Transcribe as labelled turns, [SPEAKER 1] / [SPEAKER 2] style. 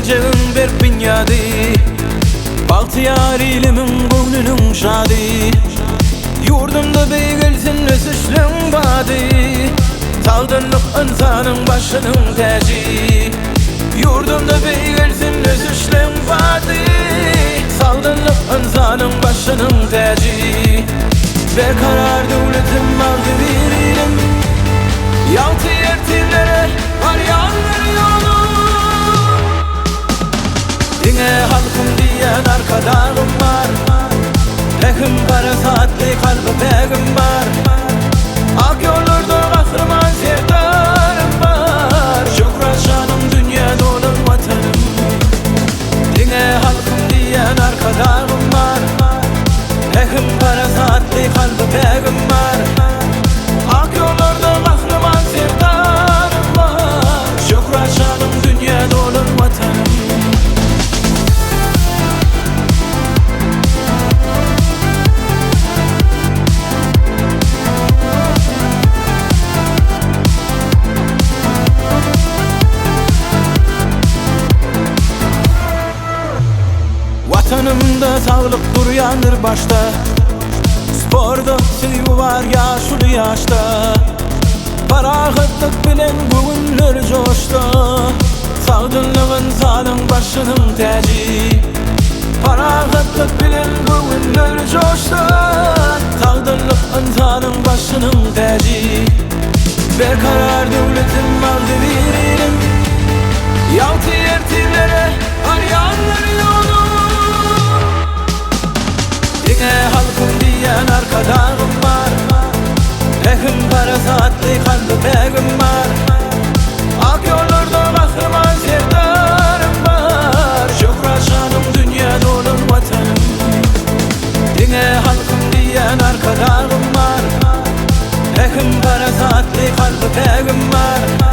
[SPEAKER 1] Geljegiň berk binýady, Bagtyýar ilimiň göwnüniň şady. Ýurdumda beýgelsin ösüşleň bady, Sagdynlyk ynsanyň başynyň täji. Ýurdumda beýgelsin ösüşleň bady, Sagdynlyk ynsanyň başynyň täji. Berkarar döwletim agzybir ilim, Ýagty ertirlere barýandyr ýolum. Diňe halkym diýen arkadagym bar, Pähim-parasatly kalby pägim bar. Ak ýollarda Gahryman Serdarym bar, Şöhrat şanyň dünýä dolan Watanym. Diňe halkym diýen arkadagym bar, Pähim-parasatly kalby pägim bar. Ak ýollarda Gahryman Serdarym bar, Şöhrat şanyň dünýä dolan Watanym. Watanymda saglyk durýandyr başda, Sporda söýgi bar ýaşuly ýaşda. Parahatlyk bilen göwünler joşsa, Sagdynlyk ynsanyň başynyň täji. Parahatlyk bilen göwünler joşsa, Sagdynlyk ynsanyň başynyň täji. Berkarar döwletim agzybir ilim, Ýagty ertirlere barýandyr ýolum. Diňe halkym diýen arkadagym bar, Pähim-parasatly kalby pägim bar. Ak ýollarda Gahryman Serdarym bar, Şöhrat şanyň dünýä dolan Watanym. Diňe halkym diýen arkadagym bar, Pähim-parasatly kalby pägim bar.